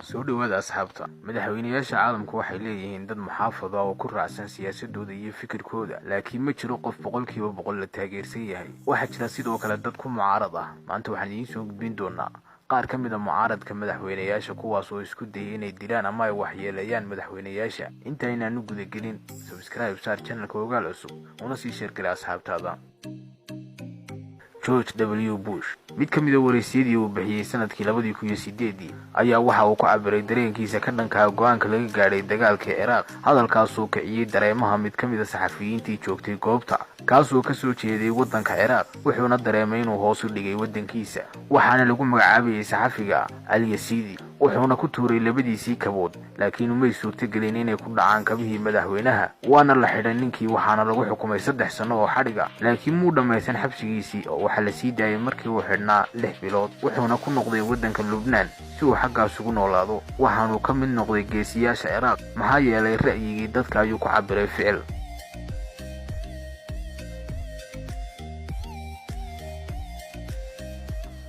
Soo dhawaada, asxaabta. Madaxweynayaasha caalamku waxay leeyihiin dad muxaafada oo ku raacsan siyaasadooda iyo fikirkooda, laakiin ma jiro qof 100% la taageersan yahay. Waxaa jira sidoo kale dad ku mucaarad ah. Maanta waxaan idiin soo gudbin doonaa qaar ka mid a mucaaradka madaxweynayaasha, kuwaas oo isku dayay inay dilaan ama ay waxyeeleeyaan madaxweynayaasha. Intaynaan u gudagelin, subscribe saar channelka Ogaal Cusub, una sii share garee asxaabtaada. George W Bush, mid ka mida waraysyadii uu bixiyey sanadkii 2008-dii, ayaa waxa uu ku cabiray dareenkiisa ka dhankaa go-aanka laga gaadhay dagaalkii Ciraaq. Hadalkaasuu kiciyey dareemaha mid ka mida saxafiyiintii joogtay goobta, kaasoo kasoo jeeday waddanka Ciraaq, wuxuuna dareemay inuu hoos u dhigay waddankiisa. Waxaana lagu magacaabayay saxafiga Alyasiidi, wuxuuna ku tuuray labadiisii kabood, laakiin umay suurtagelin inay ku dhacaan kabihii madaxweynaha. Waana la xidhay ninkii, waxaana lagu xukumay 3 sano oo xadhiga, laakiin muu dhammaysan xabsigiisii oo waxaa la sii daayay markii uu xidhnaa 6 bilood. Wuxuuna ku noqday waddanka Lubnaan si uu xaggaas ugu noolaado. Waxaanuu ka mid noqday geesiyaasha Ciraaq, maxaa yeelay ra'yigii dadka ayuu ku cabiray ficil.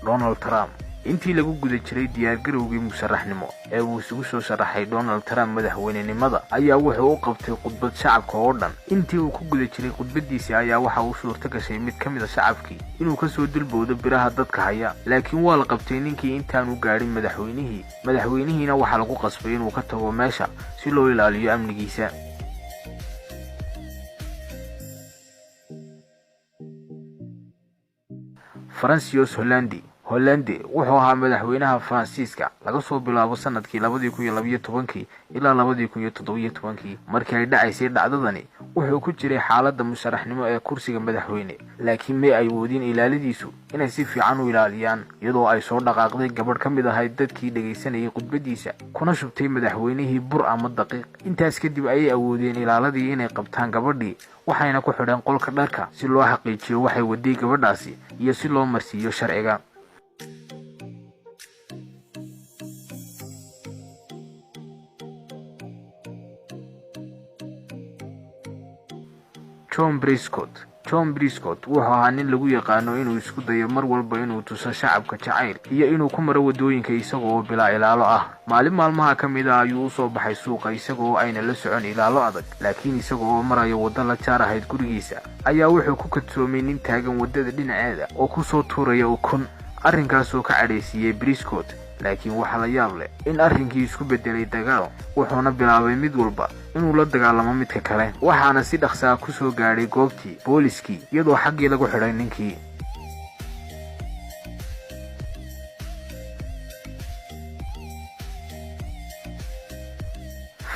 Donald Trump, intii lagu guda jiray diyaargarowgii musharaxnimo ee uu isugu soo sharaxay Donald Trump madaxweynenimada, ayaa wuxuu u qabtay khudbad shacabka oo dhan. Intii uu ku guda jiray khudbadiisii ayaa waxa uu suurto gashay mid ka mid a shacabkii inuu kasoo dulbowdo biraha dadka haya, laakiin waa la qabtay ninkii intaanu gaadhin madaxweynihii. Madaxweynihiina waxaa lagu qasbay inuu ka tago meesha si loo ilaaliyo amnigiisa. Francois Hollande. Hollande wuxuu ahaa madaxweynaha Faransiiska laga soo bilaabo sanadkii 2012-kii ilaa 2017-kii. Markii ay dhacaysay dhacdadani, wuxuu ku jiray xaaladda musharaxnimo ee kursiga madaxweyne, laakiin may awoodin ilaaladiisu inay si fiican u ilaaliyaan, iyadoo ay soo dhaqaaqday gabadh ka mid ahayd dadkii dhegaysanayay khudbadiisa, kuna shubtay madaxweynihii bur ama daqiiq. Intaas kadib ayay awoodeen ilaaladii inay qabtaan gabadhii, waxayna ku xidheen qolka dharka si loo xaqiijiyo waxay waday gabadhaasi iyo si loo marsiiyo sharciga. John Prescott. John Prescott wuxuu ahaa nin lagu yaqaano inuu isku dayo mar walba inuu tuso shacabka jacayl iyo inuu ku maro waddooyinka isaga oo bilaa ilaalo ah. Maalin maalmaha ka mid ah ayuu usoo baxay suuqa isaga oo ayna la socon ilaalo adag, laakiin isaga oo maraya waddo la jaar ahayd gurigiisa ayaa wuxuu ku kadsoomay nin taagan waddada dhinaceeda oo kusoo tuuraya ukun, arrinkaasoo ka cadhaysiiyey Prescott. Laakiin waxaa la yaab leh in arrinkii isku beddelay dagaal, wuxuuna bilaabay mid walba inuu la dagaalamo midka kale, waxaana si dhaqsaa ku soo gaadhay goobtii booliskii, iyadoo xaggii lagu xidhay ninkii.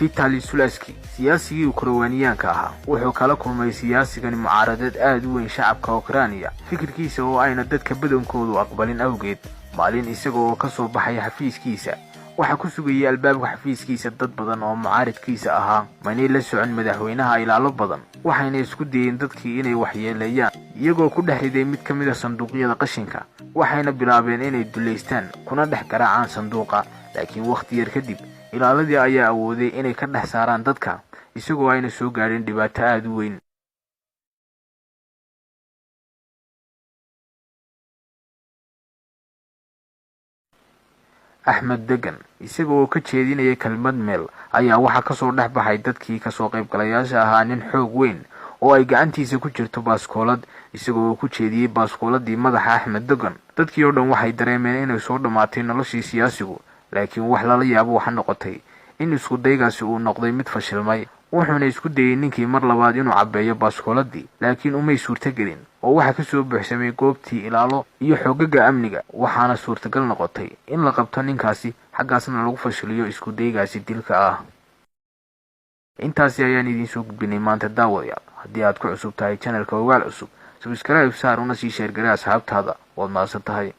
Vitali Sulaski, siyaasigii Ukrainiyaanka ahaa, wuxuu kala kulmay siyaasigani mucaaradeed aad u weyn shacabka Ukrainiya, fikirkiisa oo ayna dadka badankoodu aqbalin awgeed. Maalin isaga oo ka soo baxay xafiiskiisa, waxaa ku sugayay albaabka xafiiskiisa dad badan oo mucaaridkiisa ahaa. Manay la socon madaxweynaha ilaalo badan, waxayna isku dayeen dadkii inay waxyeeleeyaan, iyagoo ku dhex riday mid ka mid a sanduuqyada qashinka. Waxayna bilaabeen inay dullaystaan kuna dhex garaacaan sanduuqa, laakiin wakhti yar kadib ilaaladii ayaa awooday inay ka dhex saaraan dadka, isagoo ayna soo gaadhin dhibaato aada u weyn. Axmed Degan, isaga oo ka jeedinaya kelmad meel, ayaa waxaa kasoo dhex baxay dadkii kasoo qaybgalayaasha ahaa nin xoog weyn oo ay gacantiisa ku jirto baaskoolad, isaga oo ku jeediyey baaskooladii madaxa Axmed Degan. Dadkii oo dhan waxay dareemeen inay soo dhammaatay noloshii siyaasigu, laakiin wax lala yaabo waxa noqotay in isku daygaasi uu noqday mid fashilmay. Wuxuuna isku dayey ninkii mar labaad inuu cabbeeyo baaskooladii, laakiin umay suurtagelin oo waxaa kasoo buuxsamay goobtii ilaalo iyo xoogaga amniga, waxaana suurtagal noqotay in la qabto ninkaasi, xaggaasna lagu fashiliyo isku daygaasi dilka ah. Intaasi ayaan idiin soo gudbinay maanta, daawadayaal. Haddii aad ku cusub tahay channelka Ogaal Cusub, subscribe saar, una sii share garee asxaabtaada. Waad mahadsan tahay.